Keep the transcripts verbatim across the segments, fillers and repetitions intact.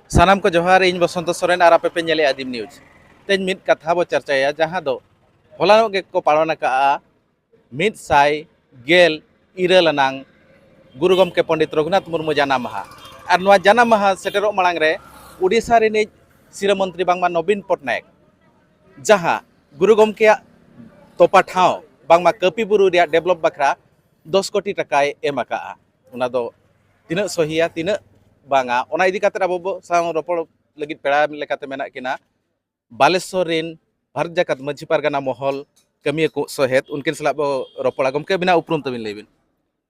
ᱥᱟᱱᱟᱢ ᱠᱚ ᱡᱚᱦᱟᱨ, ᱤᱧ ᱵᱚᱥᱚᱱᱛᱚ ᱥᱚᱨᱮᱱ ᱟᱨ ᱟᱯᱮ ᱯᱮ ᱧᱮᱞᱮᱫᱼᱟ ᱫᱤᱢ ᱱᱤᱭᱩᱡᱽ᱾ ᱛᱮᱦᱮᱧ ᱢᱤᱫ ᱠᱟᱛᱷᱟ ᱵᱚ ᱪᱟᱨᱪᱟᱭᱟ, ᱡᱟᱦᱟᱸ ᱫᱚ ᱦᱚᱞᱟᱱᱚᱜ ᱜᱮᱠᱚ ᱯᱟᱞᱚᱱ ᱟᱠᱟᱫᱼᱟ ᱢᱤᱫ ᱥᱟᱭ ᱜᱮᱞ ᱤᱨᱟᱹᱞ ᱟᱱᱟᱝ ᱜᱩᱨᱩ ᱜᱚᱢᱠᱮ ᱯᱚᱱᱰᱤᱛ ᱨᱚᱜᱷᱩᱱᱟᱛᱷ ᱢᱩᱨᱢᱩ ᱡᱟᱱᱟᱢ ᱢᱟᱦᱟ᱾ ᱟᱨ ᱱᱚᱣᱟ ᱡᱟᱱᱟᱢ ᱢᱟᱦᱟ ᱥᱮᱴᱮᱨᱚᱜ ᱢᱟᱲᱟᱝ ᱨᱮ ᱳᱰᱤᱥᱟ ᱨᱤᱱᱤᱡ ᱥᱤᱨᱟᱹ ᱢᱚᱱᱛᱨᱤ ᱵᱟᱝᱢᱟ ᱱᱚᱵᱤᱱ ᱯᱚᱴᱱᱟᱭᱮᱠ, ᱡᱟᱦᱟᱸ ᱜᱩᱨᱩ ᱜᱚᱢᱠᱮᱭᱟᱜ ᱛᱚᱯᱟ ᱴᱷᱟᱶ ᱵᱟᱝᱢᱟ ᱠᱟᱹᱯᱤ ᱵᱩᱨᱩ ᱨᱮᱭᱟᱜ ᱰᱮᱵᱷᱞᱚᱯ ᱵᱟᱠᱷᱨᱟ ᱫᱚᱥ ᱠᱳᱴᱤ ᱴᱟᱠᱟᱭ ᱮᱢ ᱟᱠᱟᱫᱼᱟ, ᱚᱱᱟ ᱫᱚ ᱛᱤᱱᱟᱹᱜ ᱥᱚᱦᱤᱭᱟ, ᱛᱤᱱᱟᱹᱜ ᱵᱟᱝᱟ, ᱚᱱᱟ ᱤᱫᱤ ᱠᱟᱛᱮ ᱟᱵᱚ ᱵᱚ ᱥᱟᱶ ᱨᱚᱯᱚᱲ ᱞᱟᱹᱜᱤᱫ ᱯᱮᱲᱟ ᱞᱮᱠᱟᱛᱮ ᱢᱮᱱᱟᱜ ᱠᱤᱱᱟ ᱵᱟᱞᱮᱥᱚᱨ ᱨᱤᱱ ᱵᱷᱟᱨᱚᱛ ᱡᱟᱠᱟᱛ ᱢᱟᱹᱡᱷᱤ ᱯᱟᱨᱜᱟᱱᱟ ᱢᱚᱦᱚᱞ ᱠᱟᱹᱢᱤᱭᱟᱹ ᱠᱚ ᱥᱚᱦᱮᱫ, ᱩᱱᱠᱤᱱ ᱥᱟᱞᱟᱜ ᱵᱚ ᱨᱚᱯᱚᱲᱟ᱾ ᱜᱚᱢᱠᱮ, ᱟᱹᱵᱤᱱᱟᱜ ᱩᱯᱨᱩᱢ ᱛᱟᱹᱵᱤᱱ ᱞᱟᱹᱭ ᱵᱤᱱ᱾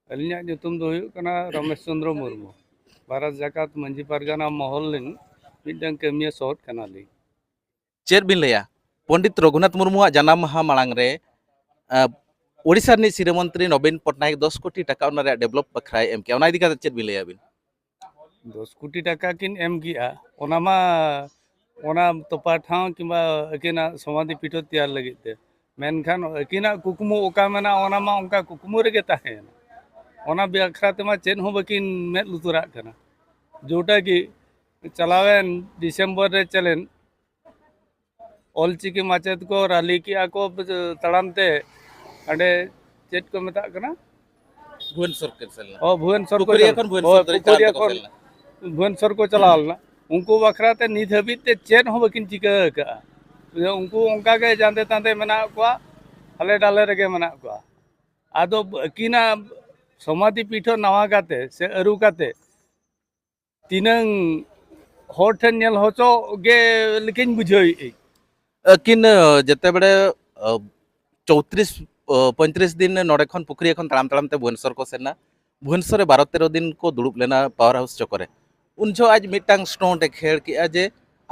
ᱟᱹᱞᱤᱧᱟᱜ ᱧᱩᱛᱩᱢ ᱫᱚ ᱦᱩᱭᱩᱜ ᱠᱟᱱᱟ ᱨᱚᱢᱮᱥ ᱪᱚᱸᱫᱽᱨᱚ ᱢᱩᱨᱢᱩ᱾ ᱵᱷᱟᱨᱚᱛ ᱡᱟᱠᱟᱛ ᱢᱟᱹᱡᱷᱤ ᱯᱟᱨᱜᱟᱱᱟ ᱢᱚᱦᱚᱞ ᱨᱤᱱ ᱢᱤᱫᱴᱟᱝ ᱠᱟᱹᱢᱤᱭᱟᱹ ᱥᱚᱦᱚᱫ ᱠᱟᱱᱟᱞᱤᱧ᱾ ᱪᱮᱫ ᱵᱤᱱ ᱞᱟᱹᱭᱟ, ᱯᱚᱱᱰᱤᱛ ᱨᱚᱜᱷᱩᱱᱟᱛᱷ ᱢᱩᱨᱢᱩᱣᱟᱜ ᱡᱟᱱᱟᱢ ᱢᱟᱦᱟ ᱢᱟᱲᱟᱝ ᱨᱮ, ᱟᱸ, ᱳᱰᱤᱥᱟ ᱨᱤᱱᱤᱡ ᱥᱤᱨᱟᱹ ᱢᱚᱱᱛᱨᱤ ᱱᱚᱵᱤᱱ ᱯᱚᱴᱱᱟᱭᱮᱠ ᱫᱚᱥ ᱠᱳᱴᱤ ᱴᱟᱠᱟ ᱚᱱᱟ ᱨᱮᱭᱟᱜ ᱰᱮᱵᱷᱞᱚᱯ ᱵᱟᱠᱷᱨᱟᱭ ᱮᱢ ᱠᱮᱜᱼᱟ, ᱚᱱᱟ ᱤᱫᱤ ᱠᱟᱛᱮ ᱪᱮᱫ ᱵᱤᱱ ᱞᱟᱹᱭᱟ ᱟᱹᱵᱤᱱ? ᱫᱚᱥ ᱠᱳᱴᱤ ᱴᱟᱠᱟ ᱠᱤᱱ ᱮᱢ ᱠᱮᱜᱼᱟ, ᱚᱱᱟ ᱢᱟ, ᱚᱱᱟ ᱛᱚᱯᱟ ᱴᱷᱟᱶ ᱠᱤᱝᱵᱟ ᱟᱹᱠᱤᱱᱟᱜ ᱥᱚᱢᱟᱫᱷᱤ ᱯᱤᱴᱷᱟᱹ ᱛᱮᱭᱟᱨ ᱞᱟᱹᱜᱤᱫ ᱛᱮ, ᱢᱮᱱᱠᱷᱟᱱ ᱟᱹᱠᱤᱱᱟᱜ ᱠᱩᱠᱢᱩ ᱚᱠᱟ ᱢᱮᱱᱟᱜᱼᱟ, ᱚᱱᱟ ᱢᱟ ᱚᱱᱠᱟ ᱠᱩᱠᱢᱩ ᱨᱮᱜᱮ ᱛᱟᱦᱮᱸᱭᱮᱱᱟ᱾ ᱚᱱᱟ ᱵᱟᱠᱷᱨᱟ ᱛᱮᱢᱟ ᱪᱮᱫ ᱦᱚᱸ ᱵᱟᱹᱠᱤᱱ ᱢᱮᱫ ᱞᱩᱛᱩᱨᱟᱜ ᱠᱟᱱᱟ᱾ ᱡᱳᱴᱟ ᱠᱤ ᱪᱟᱞᱟᱣᱮᱱ ᱰᱤᱥᱮᱢᱵᱚᱨ ᱨᱮ ᱪᱟᱞᱮᱱ ᱚᱞᱪᱤᱠᱤ ᱢᱟᱪᱮᱫ ᱠᱚ ᱨᱟᱞᱤ ᱠᱮᱜᱼᱟ ᱠᱚ ᱛᱟᱲᱟᱢ ᱛᱮ, ᱦᱟᱸᱰᱮ ᱪᱮᱫ ᱠᱚ ᱢᱮᱛᱟᱜ ᱠᱟᱱᱟ? ᱵᱷᱩᱵᱚᱱᱮᱥᱚᱨ ᱠᱚ ᱥᱮᱱ ᱞᱮᱱᱟ᱾ ᱚ, ᱵᱷᱩᱵᱚᱱᱮᱥᱚᱨ ᱠᱚ ᱯᱩᱠᱷᱩᱨᱤᱭᱟᱹ ᱪᱟᱞᱟᱣ-, ᱠᱷᱚᱱ ᱦᱳᱭ, ᱵᱷᱩᱵᱚᱱᱮᱥᱚᱨ ᱫᱷᱟᱹᱨᱤᱡ ᱛᱟᱲᱟᱢ ᱯᱩᱠᱷᱩᱨᱤᱭᱟᱹ ᱛᱮᱠᱚ ᱠᱷᱚᱱ ᱥᱮᱱ ᱞᱮᱱᱟ᱾ ᱵᱷᱩᱵᱚᱱᱮᱥᱚᱨ ᱠᱚ ᱪᱟᱞᱟᱣ ᱞᱮᱱᱟ᱾ ᱩᱱᱠᱩ ᱵᱟᱠᱷᱨᱟ ᱛᱮ ᱱᱤᱛ ᱦᱟᱹᱵᱤᱡ ᱛᱮ ᱪᱮᱫ ᱦᱚᱸ ᱵᱟᱹᱠᱤᱱ ᱪᱤᱠᱟᱹ ᱟᱠᱟᱫᱼᱟ᱾ ᱩᱱᱠᱩ ᱚᱱᱠᱟ ᱜᱮ ᱡᱟᱸᱫᱮ ᱛᱟᱸᱫᱮ ᱢᱮᱱᱟᱜ ᱠᱚᱣᱟ, ᱦᱟᱞᱮ ᱰᱟᱞᱮ ᱨᱮᱜᱮ ᱢᱮᱱᱟᱜ ᱠᱚᱣᱟ᱾ ᱟᱫᱚ ᱟᱹᱠᱤᱱᱟᱜ ᱥᱚᱢᱟᱫᱷᱤ ᱯᱤᱴᱷᱟᱹ ᱱᱟᱣᱟ ᱠᱟᱛᱮ ᱥᱮ ᱟᱹᱨᱩ ᱠᱟᱛᱮ ᱛᱤᱱᱟᱹᱝ ᱦᱚᱲ ᱴᱷᱮᱱ ᱧᱮᱞ ᱦᱚᱪᱚ ᱜᱮ ᱞᱮᱠᱟᱧ ᱵᱩᱡᱷᱟᱹᱣᱮᱫᱼᱟᱹᱧ᱾ ᱟᱹᱠᱤᱱ, ᱟᱹ, ᱡᱮᱛᱮ ᱵᱮᱲᱮ, ᱟᱹ, ᱪᱳᱭᱛᱨᱤᱥ, ᱟᱹ, ᱯᱚᱸᱭᱛᱨᱤᱥ ᱫᱤᱱ ᱱᱚᱰᱮ ᱠᱷᱚᱱ ᱯᱩᱠᱷᱨᱤᱭᱟᱹ ᱠᱷᱚᱱ ᱛᱟᱲᱟᱢ ᱛᱟᱲᱟᱢ ᱛᱮ ᱵᱷᱩᱵᱚᱱᱮᱥᱚᱨ ᱠᱚ ᱥᱮᱱ ᱮᱱᱟ᱾ ᱵᱷᱩᱵᱚᱱᱮᱥᱚᱨ ᱨᱮ ᱵᱟᱨᱚ ᱛᱮᱨᱚ ᱫᱤᱱ ᱠᱚ ᱫᱩᱲᱩᱵ ᱞᱮᱱᱟ ᱯᱟᱣᱟᱨ ᱦᱟᱣᱩᱥ ᱪᱚᱠᱚᱨ ᱨᱮ᱾ ᱩᱱ ᱡᱚᱦᱚᱜ ᱟᱡ ᱢᱤᱫᱴᱟᱝ ᱥᱴᱳᱱ ᱮ ᱠᱷᱮᱲ ᱠᱮᱜᱼᱟ ᱡᱮ,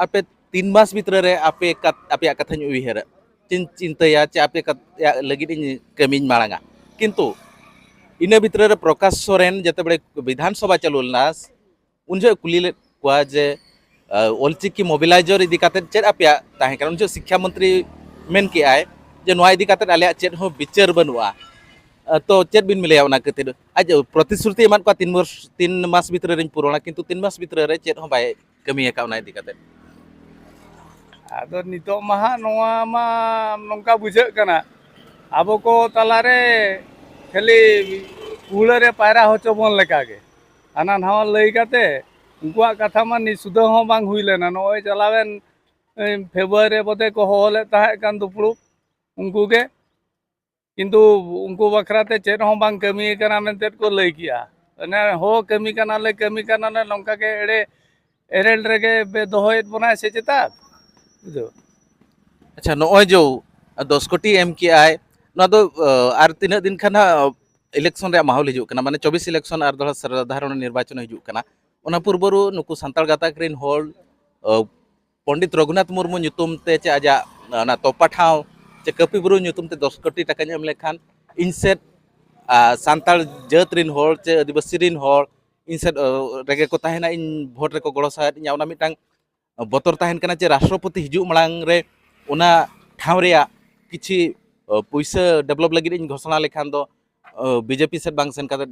"ᱟᱯᱮ ᱛᱤᱱ ᱢᱟᱥ ᱵᱷᱤᱛᱨᱤ ᱨᱮ ᱟᱯᱮ ᱠᱟᱛ-, ᱟᱯᱮᱭᱟᱜ ᱠᱟᱛᱷᱟᱧ ᱩᱭᱦᱟᱹᱨᱟ, ᱪᱮᱧ ᱪᱤᱱᱛᱟᱹᱭᱟ ᱪᱮ ᱟᱯᱮ ᱠᱟᱛ-, ᱭᱟᱜ ᱞᱟᱹᱜᱤᱫ ᱤᱧ ᱠᱟᱹᱢᱤᱧ ᱢᱟᱲᱟᱝᱟ᱾" ᱠᱤᱱᱛᱩ ᱤᱱᱟᱹ ᱵᱷᱤᱛᱨᱤ ᱨᱮ ᱯᱨᱚᱠᱟᱥ ᱥᱚᱨᱮᱱ ᱡᱮᱛᱮ ᱵᱮᱲᱮ ᱵᱤᱫᱷᱟᱱ ᱥᱚᱵᱷᱟ ᱪᱟᱹᱞᱩ ᱞᱮᱱᱟ, ᱩᱱ ᱡᱚᱦᱚᱜ ᱠᱩᱞᱤ ᱞᱮᱫ ᱠᱚᱣᱟ ᱡᱮ, ᱟᱹ, ᱚᱞᱪᱤᱠᱤ ᱢᱚᱵᱤᱞᱟᱭᱡᱚᱨ ᱤᱫᱤ ᱠᱟᱛᱮᱫ ᱪᱮᱫ ᱟᱯᱮᱭᱟᱜ ᱛᱟᱦᱮᱸ ᱠᱟᱱᱟ? ᱩᱱ ᱡᱚᱦᱚᱜ ᱥᱤᱠᱠᱷᱟ ᱢᱚᱱᱛᱨᱤ ᱢᱮᱱ ᱠᱮᱜᱼᱟᱭ ᱡᱮ, "ᱱᱚᱣᱟ ᱤᱫᱤ ᱠᱟᱛᱮᱫ ᱟᱞᱮᱭᱟᱜ ᱪᱮᱫ ᱦᱚᱸ ᱵᱤᱪᱟᱹᱨ ᱵᱟᱹᱱᱩᱜᱼᱟ᱾" ᱟᱹ, ᱛᱚ ᱪᱮᱫ ᱵᱤᱱ ᱞᱟᱹᱭᱟ ᱚᱱᱟ ᱠᱷᱟᱹᱛᱤᱨ? ᱟᱡ ᱯᱨᱚᱛᱤᱥᱨᱩᱛᱤ ᱮᱢᱟᱫ ᱠᱚᱣᱟ ᱛᱤᱱ ᱵᱚᱨ-, ᱛᱤᱱ ᱢᱟᱥ ᱵᱷᱤᱛᱨᱤ ᱨᱮᱧ ᱯᱩᱨᱚᱱᱟ, ᱠᱤᱱᱛᱩ ᱛᱤᱱ ᱢᱟᱥ ᱵᱷᱤᱛᱨᱤ ᱨᱮ ᱪᱮᱫ ᱦᱚᱸ ᱵᱟᱭ ᱠᱟᱹᱢᱤ ᱟᱠᱟᱫ ᱚᱱᱟ ᱤᱫᱤ ᱠᱟᱛᱮ? ᱟᱫᱚ ᱱᱤᱛᱚᱜ ᱢᱟ ᱦᱟᱸᱜ ᱱᱚᱣᱟ ᱢᱟ ᱱᱚᱝᱠᱟ ᱵᱩᱡᱷᱟᱹᱜ ᱠᱟᱱᱟ, ᱟᱵᱚ ᱠᱚ ᱛᱟᱞᱟᱨᱮ ᱠᱷᱟᱹᱞᱤ ᱠᱩᱲᱟᱹ ᱨᱮ ᱯᱟᱭᱨᱟ ᱦᱚᱪᱚ ᱵᱚᱱ ᱞᱮᱠᱟᱜᱮ᱾ ᱦᱟᱱᱟ ᱱᱟᱣᱟ ᱞᱟᱹᱭ ᱠᱟᱛᱮ ᱩᱱᱠᱩᱣᱟᱜ ᱠᱟᱛᱷᱟ ᱢᱟ ᱱᱤᱥᱩᱫᱷᱟᱹ ᱦᱚᱸ ᱵᱟᱝ ᱦᱩᱭ ᱞᱮᱱᱟ᱾ ᱱᱚᱜᱼᱚᱭ ᱪᱟᱞᱟᱣᱮᱱ, ᱮ, ᱯᱷᱮᱵᱽᱨᱩᱣᱟᱨᱤ ᱨᱮ ᱵᱚᱫᱮ ᱠᱚ ᱦᱚᱦᱚ ᱞᱮᱫ ᱛᱟᱦᱮᱸ ᱠᱟᱱ ᱫᱩᱯᱲᱩᱵ ᱩᱱᱠᱩ ᱜᱮ, ᱠᱤᱱᱛᱩ ᱩᱱᱠᱩ ᱵᱟᱠᱷᱨᱟ ᱛᱮ ᱪᱮᱫ ᱦᱚᱸ ᱵᱟᱝ ᱠᱟᱹᱢᱤ ᱠᱟᱱᱟ ᱢᱮᱱᱛᱮ ᱠᱚ ᱞᱟᱹᱭ ᱠᱮᱜᱼᱟ᱾ ᱚᱱᱮ, "ᱦᱳ, ᱠᱟᱹᱢᱤ ᱠᱟᱱᱟᱞᱮ, ᱠᱟᱹᱢᱤ ᱠᱟᱱᱟᱞᱮ", ᱱᱚᱝᱠᱟ ᱜᱮ ᱮᱲᱮ ᱮᱨᱮᱞ ᱨᱮᱜᱮ ᱵᱮ ᱫᱚᱦᱚᱭᱮᱫ ᱵᱚᱱᱟᱭ ᱥᱮ ᱪᱮᱛᱟ? ᱵᱩᱡᱷᱟᱹᱣ? ᱟᱪᱪᱷᱟ, ᱱᱚᱜᱼᱚᱭ ᱡᱮ ᱫᱚᱥ ᱠᱳᱴᱤ ᱮᱢ ᱠᱮᱜᱼᱟᱭ, ᱱᱚᱣᱟ ᱫᱚ, ᱟ, ᱟᱨ ᱛᱤᱱᱟᱹᱜ ᱫᱤᱱ ᱠᱷᱟᱱ ᱦᱟᱸᱜ ᱤᱞᱮᱠᱥᱚᱱ ᱨᱮᱭᱟᱜ ᱢᱟᱦᱚᱞ ᱦᱤᱡᱩᱜ ᱠᱟᱱᱟ, ᱢᱟᱱᱮ ᱪᱚᱵᱵᱤᱥ ᱤᱞᱮᱠᱥᱚᱱ ᱟᱨ ᱫᱚᱲᱦᱟ ᱥᱟᱫᱷᱟᱨᱚᱱ ᱱᱤᱨᱵᱟᱪᱚᱱ ᱦᱤᱡᱩᱜ ᱠᱟᱱᱟ, ᱚᱱᱟ ᱯᱩᱨᱵᱚᱨᱩ ᱱᱩᱠᱩ ᱥᱟᱱᱛᱟᱲ ᱜᱟᱛᱟᱠ ᱨᱮᱱ ᱦᱚᱲ, ᱟ, ᱯᱚᱱᱰᱤᱛ ᱨᱚᱜᱷᱩᱱᱟᱛᱷ ᱢᱩᱨᱢᱩ ᱧᱩᱛᱩᱢ ᱛᱮ ᱪᱮ ᱟᱡᱟᱜ ᱚᱱᱟ ᱛᱚᱯᱟ ᱴᱷᱟᱶ ᱪᱮ ᱠᱟᱹᱯᱤ ᱵᱩᱨᱩ ᱧᱩᱛᱩᱢ ᱛᱮ ᱫᱚᱥ ᱠᱳᱴᱤ ᱴᱟᱠᱟᱧ ᱮᱢ ᱞᱮᱠᱷᱟᱱ ᱤᱧ ᱥᱮᱫ, ᱟ, ᱥᱟᱱᱛᱟᱲ ᱡᱟᱹᱛ ᱨᱮᱱ ᱦᱚᱲ ᱪᱮ ᱟᱹᱫᱤᱵᱟᱹᱥᱤ ᱨᱮᱱ ᱦᱚᱲ ᱤᱧ ᱥᱮᱫ, ᱟ, ᱨᱮᱜᱮ ᱠᱚ ᱛᱟᱦᱮᱱᱟ, ᱤᱧ ᱵᱷᱳᱴ ᱨᱮᱠᱚ ᱜᱚᱲᱚ ᱥᱟᱦᱮᱫ ᱤᱧᱟ, ᱚᱱᱟ ᱢᱤᱫᱴᱟᱝ ᱵᱚᱛᱚᱨ ᱛᱟᱦᱮᱱ ᱠᱟᱱᱟ ᱡᱮ ᱨᱟᱥᱴᱨᱚᱯᱚᱛᱤ ᱦᱤᱡᱩᱜ ᱢᱟᱲᱟᱝ ᱨᱮ ᱚᱱᱟ ᱴᱷᱟᱶ ᱨᱮᱭᱟᱜ ᱠᱤᱪᱷᱤ, ᱟ, ᱯᱩᱭᱥᱟᱹ ᱰᱮᱵᱷᱞᱚᱯ ᱞᱟᱹᱜᱤᱫ ᱤᱧ ᱜᱷᱳᱥᱚᱱᱟ ᱞᱮᱠᱷᱟᱱ ᱫᱚ, ᱟ, ᱵᱤᱡᱮᱯᱤ ᱥᱮᱫ ᱵᱟᱝ ᱥᱮᱱ ᱠᱟᱛᱮ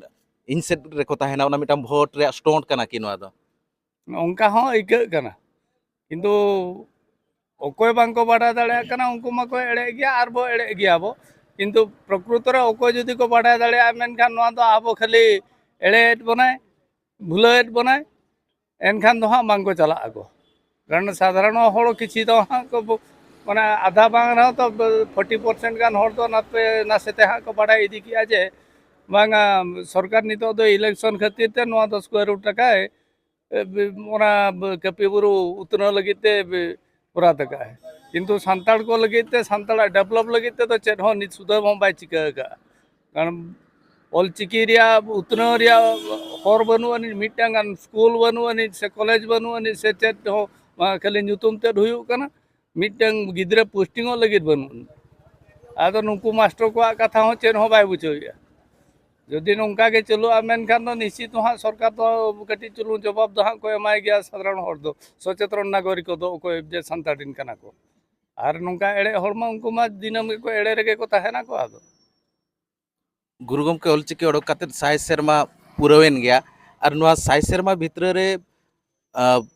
ᱤᱧ ᱥᱮᱫ ᱨᱮᱠᱚ ᱛᱟᱦᱮᱱᱟ, ᱚᱱᱟ ᱢᱤᱫᱴᱟᱝ ᱵᱷᱳᱴ ᱨᱮᱭᱟᱜ ᱥᱴᱚᱱᱴ ᱠᱟᱱᱟ ᱠᱤ ᱱᱚᱣᱟ ᱫᱚ? ᱚᱱᱠᱟ ᱦᱚᱸ ᱟᱹᱭᱠᱟᱹᱜ ᱠᱟᱱᱟ, ᱠᱤᱱᱛᱩ ᱚᱠᱚᱭ ᱵᱟᱝ ᱠᱚ ᱵᱟᱰᱟᱭ ᱫᱟᱲᱮᱭᱟᱜ ᱠᱟᱱᱟ, ᱩᱱᱠᱩ ᱢᱟᱠᱚ ᱮᱲᱮᱜ ᱜᱮᱭᱟ ᱟᱨ ᱵᱚ ᱮᱲᱮᱜ ᱜᱮᱭᱟ ᱵᱚ, ᱠᱤᱱᱛᱩ ᱯᱨᱚᱠᱨᱤᱛᱚ ᱨᱮ ᱚᱠᱚᱭ ᱡᱩᱫᱤ ᱠᱚ ᱵᱟᱰᱟᱭ ᱫᱟᱲᱮᱭᱟᱜᱼᱟ, ᱢᱮᱱᱠᱷᱟᱱ ᱱᱚᱣᱟ ᱫᱚ ᱟᱵᱚ ᱠᱷᱟᱹᱞᱤ ᱮᱲᱮᱭᱮᱫ ᱵᱚᱱᱟᱭ, ᱵᱷᱩᱞᱟᱹᱣᱮᱫ ᱵᱚᱱᱟᱭ, ᱮᱱᱠᱷᱟᱱ ᱫᱚ ᱦᱟᱸᱜ ᱵᱟᱝ ᱠᱚ ᱪᱟᱞᱟᱜ ᱟᱠᱚ᱾ ᱠᱟᱨᱚᱱ ᱥᱟᱫᱷᱟᱨᱚᱱ ᱦᱚᱲ ᱠᱤᱪᱷᱤ ᱫᱚ ᱦᱟᱸᱜ ᱠᱚ ᱵᱚ-, ᱢᱟᱱᱮ ᱟᱫᱷᱟ ᱵᱟᱝ ᱨᱮᱦᱚᱸ ᱛᱚ ᱯᱷᱳᱨᱴᱤ ᱯᱟᱨᱥᱮᱱᱴ ᱜᱟᱱ ᱦᱚᱲ ᱫᱚ ᱱᱟᱛᱮ ᱱᱟᱥᱮ ᱛᱮ ᱦᱟᱸᱜ ᱠᱚ ᱵᱟᱰᱟᱭ ᱤᱫᱤ ᱠᱮᱜᱼᱟ ᱡᱮ ᱵᱟᱝᱟ, ᱥᱚᱨᱠᱟᱨ ᱱᱤᱛᱚᱜ ᱫᱚ ᱤᱞᱮᱠᱥᱚᱱ ᱠᱷᱟᱹᱛᱤᱨ ᱛᱮ ᱱᱚᱣᱟ ᱫᱚᱥ ᱠᱟᱨᱳᱲ ᱴᱟᱠᱟᱭ, ᱮ, ᱵᱤ-, ᱚᱱᱟ ᱵᱤ-, ᱠᱟᱹᱯᱤ ᱵᱩᱨᱩ ᱩᱛᱱᱟᱹᱣ ᱞᱟᱹᱜᱤᱫ ᱛᱮ ᱵᱤ-, ᱵᱚᱨᱟᱫ ᱟᱠᱟᱫᱼᱟᱭ᱾ ᱠᱤᱱᱛᱩ ᱥᱟᱱᱛᱟᱲ ᱠᱚ ᱞᱟᱹᱜᱤᱫ ᱛᱮ ᱥᱟᱱᱛᱟᱲᱟᱜ ᱰᱮᱵᱷᱞᱚᱯ ᱞᱟᱹᱜᱤᱫ ᱛᱮᱫᱚ ᱪᱮᱫ ᱦᱚᱸ ᱱᱤᱛ ᱥᱩᱫᱷᱟᱹ ᱦᱚᱸ ᱵᱟᱭ ᱪᱤᱠᱟᱹ ᱟᱠᱟᱫᱼᱟ᱾ ᱠᱟᱨᱚᱱ ᱚᱞᱪᱤᱠᱤ ᱨᱮᱭᱟᱜ ᱩᱛᱱᱟᱹᱣ ᱨᱮᱭᱟᱜ ᱦᱚᱨ ᱵᱟᱹᱱᱩᱜ ᱟᱹᱱᱤᱡ, ᱢᱤᱫᱴᱟᱝ ᱜᱟᱱ ᱥᱠᱩᱞ ᱵᱟᱹᱱᱩᱜ ᱟᱹᱱᱤᱡ, ᱥᱮ ᱠᱚᱞᱮᱡᱽ ᱵᱟᱹᱱᱩᱜ ᱟᱹᱱᱤᱡ, ᱥᱮ ᱪᱮᱫ ᱦᱚᱸ ᱵᱟᱝ, ᱠᱷᱟᱹᱞᱤ ᱧᱩᱛᱩᱢ ᱛᱮᱫ ᱦᱩᱭᱩᱜ ᱠᱟᱱᱟ, ᱢᱤᱫᱴᱟᱝ ᱜᱤᱫᱽᱨᱟᱹ ᱯᱳᱥᱴᱤᱝᱚᱜ ᱞᱟᱹᱜᱤᱫ ᱵᱟᱹᱱᱩᱜ ᱟᱹᱱᱤᱡ᱾ ᱟᱫᱚ ᱱᱩᱠᱩ ᱢᱟᱥᱴᱚᱨ ᱠᱚᱣᱟᱜ ᱠᱟᱛᱷᱟ ᱦᱚᱸ ᱪᱮᱫ ᱦᱚᱸ ᱵᱟᱭ ᱵᱩᱡᱷᱟᱹᱣᱮᱫᱼᱟ᱾ ᱡᱩᱫᱤ ᱱᱚᱝᱠᱟ ᱜᱮ ᱪᱟᱹᱞᱩᱜᱼᱟ, ᱢᱮᱱᱠᱷᱟᱱ ᱫᱚ ᱱᱤᱥᱪᱤᱛ ᱫᱚ ᱦᱟᱸᱜ ᱥᱚᱨᱠᱟᱨ ᱫᱚ ᱠᱟᱹᱴᱤᱡ ᱪᱩᱞᱩᱝ ᱡᱚᱵᱟᱵ ᱫᱚ ᱦᱟᱸᱜ ᱠᱚ ᱮᱢᱟᱭ ᱜᱮᱭᱟ ᱥᱟᱫᱷᱟᱨᱚᱱ ᱦᱚᱲ ᱫᱚ, ᱥᱚᱪᱮᱛᱚᱱ ᱱᱟᱜᱚᱨᱤᱠ ᱫᱚ, ᱚᱠᱚᱭ ᱡᱮ ᱥᱟᱱᱛᱟᱲ ᱨᱮᱱ ᱠᱟᱱᱟ ᱠᱚ᱾ ᱟᱨ ᱱᱚᱝᱠᱟ ᱮᱲᱮ ᱦᱚᱲ ᱢᱟ, ᱩᱱᱠᱩ ᱢᱟ ᱫᱤᱱᱟᱹᱢ ᱜᱮᱠᱚ ᱮᱲᱮ ᱨᱮᱜᱮ ᱠᱚ ᱛᱟᱦᱮᱱᱟ ᱠᱚ᱾ ᱟᱫᱚ ᱜᱩᱨᱩ ᱜᱚᱢᱠᱮ ᱚᱞᱪᱤᱠᱤ ᱚᱰᱚᱠ ᱠᱟᱛᱮᱫ ᱥᱟᱭ ᱥᱮᱨᱢᱟ ᱯᱩᱨᱟᱹᱣᱮᱱ ᱜᱮᱭᱟ, ᱟᱨ ᱱᱚᱣᱟ ᱥᱟᱭ ᱥᱮᱨᱢᱟ ᱵᱷᱤᱛᱨᱤ ᱨᱮ, ᱟᱸ,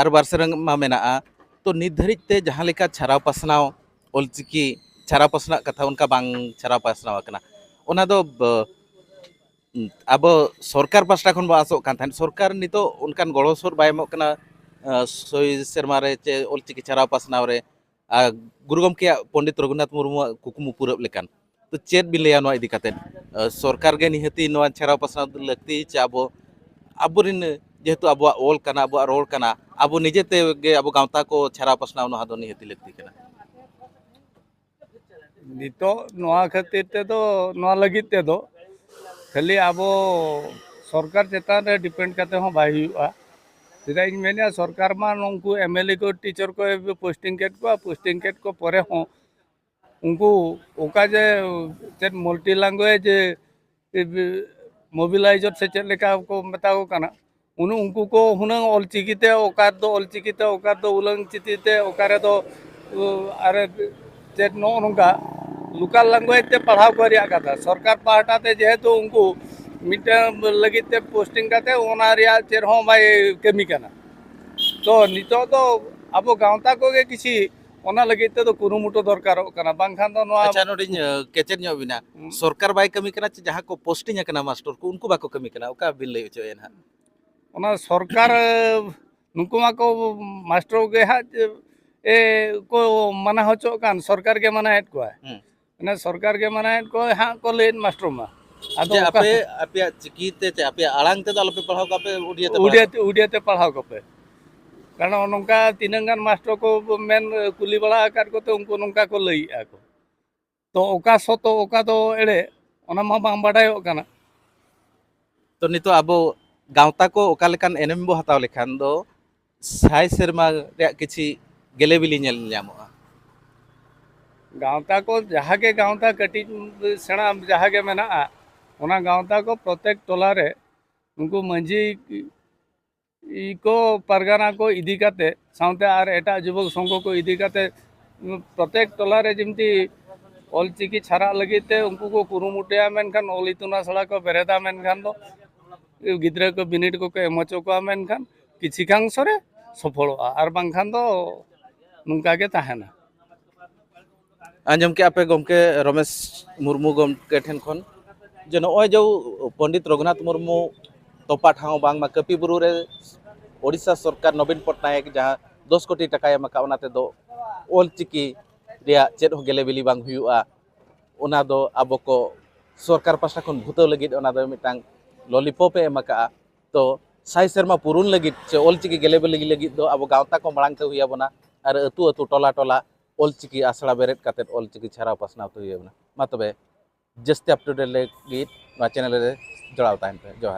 ᱟᱨ ᱵᱟᱨ ᱥᱮᱨᱢᱟ ᱢᱮᱱᱟᱜᱼᱟ᱾ ᱛᱚ ᱱᱤᱛ ᱫᱷᱟᱹᱨᱤᱡ ᱛᱮ ᱡᱟᱦᱟᱸ ᱞᱮᱠᱟ ᱪᱷᱟᱨᱟᱣ ᱯᱟᱥᱱᱟᱣ, ᱚᱞᱪᱤᱠᱤ ᱪᱷᱟᱨᱟᱣ ᱯᱟᱥᱱᱟᱜ ᱠᱟᱛᱷᱟ, ᱚᱱᱠᱟ ᱵᱟᱝ ᱪᱷᱟᱨᱟᱣ ᱯᱟᱥᱱᱟᱣ ᱟᱠᱟᱱᱟ᱾ ᱚᱱᱟ ᱫᱚ ᱵ-, ᱟᱵᱚ ᱥᱚᱨᱠᱟᱨ ᱯᱟᱥᱴᱟ ᱠᱷᱚᱱ ᱵᱚ ᱟᱥᱚᱜ ᱠᱟᱱ ᱛᱟᱦᱮᱸᱫ᱾ ᱥᱚᱨᱠᱟᱨ ᱱᱤᱛᱚᱜ ᱚᱱᱠᱟᱱ ᱜᱚᱲᱚ ᱥᱚᱦᱚᱫ ᱵᱟᱭ ᱮᱢᱚᱜ ᱠᱟᱱᱟ, ᱟᱸ, ᱥᱚᱭ ᱥᱮᱨᱢᱟ ᱨᱮ ᱪᱮ ᱚᱞᱪᱤᱠᱤ ᱪᱷᱟᱨᱟᱣ ᱯᱟᱥᱱᱟᱣ ᱨᱮ᱾ ᱟᱨ ᱜᱩᱨᱩ ᱜᱚᱢᱠᱮᱭᱟᱜ, ᱯᱚᱱᱰᱤᱛ ᱨᱚᱜᱷᱩᱱᱟᱛᱷ ᱢᱩᱨᱢᱩᱣᱟᱜ ᱠᱩᱠᱢᱩ ᱯᱩᱨᱟᱹᱜ ᱞᱮᱠᱟᱱ᱾ ᱛᱚ ᱪᱮᱫ ᱵᱤᱱ ᱞᱟᱹᱭᱟ ᱱᱚᱣᱟ ᱤᱫᱤ ᱠᱟᱛᱮᱫ? ᱟᱸ, ᱥᱚᱨᱠᱟᱨ ᱜᱮ ᱱᱤᱦᱟᱹᱛᱤ ᱱᱚᱣᱟ ᱪᱷᱟᱨᱟᱣ ᱯᱟᱥᱱᱟᱣ ᱞᱟᱹᱠᱛᱤ, ᱪᱮ ᱟᱵᱚ, ᱟᱵᱚᱨᱮᱱ, ᱡᱮᱦᱮᱛᱩ ᱟᱵᱚᱣᱟᱜ ᱚᱞ ᱠᱟᱱᱟ, ᱟᱵᱚᱣᱟᱜ ᱨᱚᱲ ᱠᱟᱱᱟ, ᱟᱵᱚ ᱱᱤᱡᱮ ᱛᱮᱜᱮ ᱟᱵᱚ ᱜᱟᱶᱛᱟ ᱠᱚ ᱪᱷᱟᱨᱟᱣ ᱯᱟᱥᱱᱟᱣ, ᱱᱚᱣᱟ ᱫᱚ ᱱᱤᱦᱟᱹᱛᱤ ᱞᱟᱹᱠᱛᱤ ᱠᱟᱱᱟ᱾ ᱱᱤᱛᱚᱜ ᱱᱚᱣᱟ ᱠᱷᱟᱹᱛᱤᱨ ᱛᱮᱫᱚ, ᱱᱚᱣᱟ ᱞᱟᱹᱜᱤᱫ ᱛᱮᱫᱚ ᱠᱷᱟᱹᱞᱤ ᱟᱵᱚ ᱥᱚᱨᱠᱟᱨ ᱪᱮᱛᱟᱱ ᱨᱮ depend ᱠᱟᱛᱮ ᱦᱚᱸ ᱵᱟᱭ ᱦᱩᱭᱩᱜᱼᱟ᱾ ᱪᱮᱫᱟᱜ ᱤᱧ ᱢᱮᱱᱮᱫᱼᱟ, ᱥᱚᱨᱠᱟᱨ ᱢᱟ ᱱᱩᱠᱩ MLA ᱠᱚ, teacher ᱠᱚ posting ᱠᱮᱫ ᱠᱚᱣᱟ, posting ᱠᱮᱫ ᱠᱚ ᱯᱚᱨᱮ ᱦᱚᱸ ᱩᱱᱠᱩ ᱚᱠᱟ ᱡᱮ ᱪᱮᱫ multi language mobilizer ᱥᱮ ᱪᱮᱫ ᱞᱮᱠᱟ ᱠᱚ ᱢᱮᱛᱟ ᱠᱚ ᱠᱟᱱᱟ, ᱩᱱᱩ ᱩᱱᱠᱩ ᱠᱚ ᱦᱩᱱᱟᱹᱝ ᱚᱞᱪᱤᱠᱤ ᱛᱮ, ᱚᱠᱟ ᱫᱚ ᱚᱞᱪᱤᱠᱤ ᱛᱮ, ᱚᱠᱟ ᱫᱚ ᱩᱞᱟᱹᱝ ᱪᱤᱠᱤ ᱛᱮ, ᱚᱠᱟ ᱨᱮᱫᱚ, ᱩ, ᱟᱨᱮ ᱪᱮᱫ ᱱᱚᱜᱼᱚ ᱱᱚᱝᱠᱟ local language ᱛᱮ ᱯᱟᱲᱦᱟᱣ ᱠᱚ ᱨᱮᱭᱟᱜ ᱠᱟᱛᱷᱟ᱾ ᱥᱚᱨᱠᱟᱨ ᱯᱟᱦᱴᱟ ᱛᱮ ᱡᱮᱦᱮᱛᱩ ᱩᱱᱠᱩ ᱢᱤᱫᱴᱟᱝ ᱞᱟᱹᱜᱤᱫ ᱛᱮ posting ᱠᱟᱛᱮ ᱚᱱᱟ ᱨᱮᱭᱟᱜ ᱪᱮᱫ ᱦᱚᱸ ᱵᱟᱭ ᱠᱟᱹᱢᱤ ᱠᱟᱱᱟ᱾ ᱛᱚ ᱱᱤᱛᱚᱜ ᱫᱚ ᱟᱵᱚ ᱜᱟᱶᱛᱟ ᱠᱚᱜᱮ ᱠᱤᱪᱷᱤ ᱚᱱᱟ ᱞᱟᱹᱜᱤᱫ ᱛᱮᱫᱚ ᱠᱩᱨᱩᱢᱩᱴᱩ ᱫᱚᱨᱠᱟᱨᱚᱜ ᱠᱟᱱᱟ, ᱵᱟᱝᱠᱷᱟᱱ ᱫᱚ ᱱᱚᱣᱟ ᱟᱪᱪᱷᱟ, ᱱᱚᱰᱮᱧ, ᱟᱸ, ᱠᱮᱪᱮᱫ ᱧᱚᱜ ᱵᱤᱱᱟ᱾ ᱦᱩᱸ᱾ ᱥᱚᱨᱠᱟᱨ ᱵᱟᱭ ᱠᱟᱹᱢᱤ ᱠᱟᱱᱟ ᱪᱮ ᱡᱟᱦᱟᱸ ᱠᱚ posting ᱟᱠᱟᱱᱟ ᱢᱟᱥᱴᱚᱨ ᱠᱚ, ᱩᱱᱠᱩ ᱵᱟᱠᱚ ᱠᱟᱹᱢᱤ ᱠᱟᱱᱟ? ᱚᱠᱟ ᱵᱤᱱ ᱞᱟᱹᱭ ᱦᱚᱪᱚᱭᱮᱫᱼᱟ ᱱᱟᱦᱟᱜ? ᱚᱱᱟ ᱥᱚᱨᱠᱟᱨ, ᱱᱩᱠᱩ ᱢᱟᱠᱚ ᱢᱟᱥᱴᱚᱨ ᱜᱮ ᱦᱟᱸᱜ, ᱮ, ᱠᱚ ᱢᱟᱱᱟ ᱦᱚᱪᱚᱜ ᱠᱟᱱ, ᱥᱚᱨᱠᱟᱨ ᱜᱮ ᱢᱟᱱᱟᱭᱮᱫ ᱠᱚᱣᱟ᱾ ᱦᱩᱸ᱾ ᱢᱟᱱᱮ ᱥᱚᱨᱠᱟᱨ ᱜᱮ ᱢᱟᱱᱟᱭᱮᱫ ᱠᱚᱣᱟ ᱦᱟᱸᱜ ᱠᱚ ᱞᱟᱹᱭᱮᱫ ᱢᱟᱥᱴᱚᱨ ᱢᱟ᱾ ᱟᱫᱚ ᱡᱮ ᱚᱠᱟ ᱟᱯᱮ, ᱟᱯᱮᱭᱟᱜ ᱪᱤᱠᱤ ᱛᱮ ᱪᱮ ᱟᱯᱮᱭᱟᱜ ᱟᱲᱟᱝ ᱛᱮᱫᱚ ᱟᱞᱚᱯᱮ ᱯᱟᱲᱦᱟᱣ ᱠᱚᱣᱟ, ᱟᱯᱮ ᱩᱰᱤᱭᱟ ᱛᱮ ᱯᱟᱲᱦᱟᱣ ᱩᱰᱤᱭᱟ ᱠᱚᱯᱮ᱾ ᱛᱮ, ᱩᱰᱤᱭᱟ ᱛᱮ ᱯᱟᱲᱦᱟᱣ ᱠᱚᱯᱮ᱾ ᱠᱟᱨᱚᱱ ᱱᱚᱝᱠᱟ ᱛᱤᱱᱟᱹᱜ ᱜᱟᱱ ᱢᱟᱥᱴᱚᱨ ᱠᱚ ᱢᱮᱱ ᱠᱩᱞᱤ ᱵᱟᱲᱟ ᱟᱠᱟᱫ ᱠᱚᱛᱮ ᱩᱱᱠᱩ ᱱᱚᱝᱠᱟ ᱠᱚ ᱞᱟᱹᱭᱮᱜᱼᱟ ᱠᱚ᱾ ᱛᱚ ᱚᱠᱟ ᱥᱚᱛᱚ, ᱚᱠᱟ ᱫᱚ ᱮᱲᱮ, ᱚᱱᱟ ᱢᱟ ᱵᱟᱝ ᱵᱟᱰᱟᱭᱚᱜ ᱠᱟᱱᱟ᱾ ᱛᱚ ᱱᱤᱛᱚᱜ ᱟᱵᱚ ᱜᱟᱶᱛᱟ ᱠᱚ ᱚᱠᱟ ᱞᱮᱠᱟᱱ ᱮᱱᱮᱢ ᱵᱚ ᱦᱟᱛᱟᱣ ᱞᱮᱠᱷᱟᱱ ᱫᱚ ᱥᱟᱭ ᱥᱮᱨᱢᱟ ᱨᱮᱭᱟᱜ ᱠᱤᱪᱷᱤ ᱜᱮᱞᱮ ᱵᱤᱞᱤ ᱧᱮᱞ ᱧᱟᱢᱚᱜᱼᱟ? ᱜᱟᱶᱛᱟ ᱠᱚ ᱡᱟᱦᱟᱸ ᱜᱮ ᱜᱟᱶᱛᱟ ᱠᱟᱹᱴᱤᱡ ᱥᱮᱬᱟ ᱡᱟᱦᱟᱸ ᱜᱮ ᱢᱮᱱᱟᱜᱼᱟ, ᱚᱱᱟ ᱜᱟᱶᱛᱟ ᱠᱚ ᱯᱨᱚᱛᱮᱠ ᱴᱚᱞᱟ ᱨᱮ ᱩᱱᱠᱩ ᱢᱟᱹᱡᱷᱤ ᱠᱚ, ᱯᱟᱨᱜᱟᱱᱟ ᱠᱚ ᱤᱫᱤ ᱠᱟᱛᱮ, ᱥᱟᱶᱛᱮ ᱟᱨ ᱮᱴᱟᱜ ᱡᱩᱵᱚᱠ ᱥᱚᱝᱜᱷᱚ ᱠᱚ ᱤᱫᱤ ᱠᱟᱛᱮ, ᱯᱨᱚᱛᱮᱠ ᱴᱚᱞᱟ ᱨᱮ ᱡᱮᱢᱛᱤ ᱚᱞᱪᱤᱠᱤ ᱪᱷᱟᱨᱟᱜ ᱞᱟᱹᱜᱤᱫ ᱛᱮ ᱩᱱᱠᱩ ᱠᱚ ᱠᱩᱨᱩᱢᱩᱴᱩᱭᱟ, ᱢᱮᱱᱠᱷᱟᱱ ᱚᱞ ᱤᱛᱩᱱ ᱟᱥᱲᱟ ᱠᱚ ᱵᱮᱨᱮᱫᱟ, ᱢᱮᱱᱠᱷᱟᱱ ᱫᱚ ᱜᱤᱫᱽᱨᱟᱹ ᱠᱚ ᱵᱤᱱᱤᱰ ᱠᱚᱠᱚ ᱮᱢ ᱦᱚᱪᱚ ᱠᱚᱣᱟ, ᱢᱮᱱᱠᱷᱟᱱ ᱠᱤᱪᱷᱤᱠᱟᱝᱥᱚ ᱨᱮ ᱥᱚᱯᱷᱚᱞᱚᱜᱼᱟ, ᱟᱨ ᱵᱟᱝᱠᱷᱟᱱ ᱫᱚ ᱱᱚᱝᱠᱟ ᱜᱮ ᱛᱟᱦᱮᱱᱟ᱾ ᱟᱸᱡᱚᱢ ᱠᱮᱜᱼᱟ ᱯᱮ ᱜᱚᱢᱠᱮ ᱨᱚᱢᱮᱥ ᱢᱩᱨᱢᱩ ᱜᱚᱢᱠᱮ ᱴᱷᱮᱱ ᱠᱷᱚᱱ ᱡᱮ ᱱᱚᱜᱼᱚᱭ ᱡᱮ ᱯᱚᱱᱰᱤᱛ ᱨᱚᱜᱷᱩᱱᱟᱛᱷ ᱢᱩᱨᱢᱩ ᱛᱚᱯᱟ ᱴᱷᱟᱶ ᱵᱟᱝᱢᱟ ᱠᱟᱹᱯᱤ ᱵᱩᱨᱩ ᱨᱮ ᱳᱰᱤᱥᱟ ᱥᱚᱨᱠᱟᱨ ᱱᱚᱵᱤᱱ ᱯᱚᱴᱱᱟᱭᱮᱠ ᱡᱟᱦᱟᱸ ᱫᱚᱥ ᱠᱳᱴᱤ ᱴᱟᱠᱟᱭ ᱮᱢ ᱟᱠᱟᱫ, ᱚᱱᱟ ᱛᱮᱫᱚ ᱚᱞᱪᱤᱠᱤ ᱨᱮᱭᱟᱜ ᱪᱮᱫ ᱦᱚᱸ ᱜᱮᱞᱮ ᱵᱤᱞᱤ ᱵᱟᱝ ᱦᱩᱭᱩᱜᱼᱟ, ᱚᱱᱟ ᱫᱚ ᱟᱵᱚ ᱠᱚ ᱥᱚᱨᱠᱟᱨ ᱯᱟᱥᱴᱟ ᱠᱷᱚᱱ ᱵᱷᱩᱛᱟᱹᱣ ᱞᱟᱹᱜᱤᱫ ᱚᱱᱟ ᱫᱚ ᱢᱤᱫᱴᱟᱝ ᱞᱚᱞᱤᱯᱚᱯ ᱮ ᱮᱢ ᱟᱠᱟᱫᱼᱟ᱾ ᱛᱚ ᱥᱟᱭ ᱥᱮᱨᱢᱟ ᱯᱩᱨᱩᱱ ᱞᱟᱹᱜᱤᱫ ᱥᱮ ᱚᱞᱪᱤᱠᱤ ᱜᱮᱞᱮ ᱵᱤᱞᱤ ᱞᱟᱹᱜᱤᱫ ᱫᱚ ᱟᱵᱚ ᱜᱟᱶᱛᱟ ᱠᱚ ᱢᱟᱲᱟᱝ ᱛᱮ ᱦᱩᱭ ᱟᱵᱚᱱᱟ, ᱟᱨ ᱟᱹᱛᱩ ᱟᱹᱛᱩ, ᱴᱚᱞᱟ ᱴᱚᱞᱟ ᱚᱞᱪᱤᱠᱤ ᱟᱥᱲᱟ ᱵᱮᱨᱮᱫ ᱠᱟᱛᱮᱫ ᱚᱞᱪᱤᱠᱤ ᱪᱷᱟᱨᱟᱣ ᱯᱟᱥᱱᱟᱣ ᱛᱮ ᱦᱩᱭ ᱟᱵᱚᱱᱟ᱾ ᱢᱟ ᱛᱚᱵᱮ ᱡᱟᱹᱥᱛᱤ ᱟᱯᱰᱮᱴ ᱞᱟᱹᱜᱤᱫ ᱱᱚᱣᱟ ᱪᱮᱱᱮᱞ ᱨᱮ ᱡᱚᱲᱟᱣ ᱛᱟᱦᱮᱱ ᱯᱮ᱾ ᱡᱚᱦᱟᱨ᱾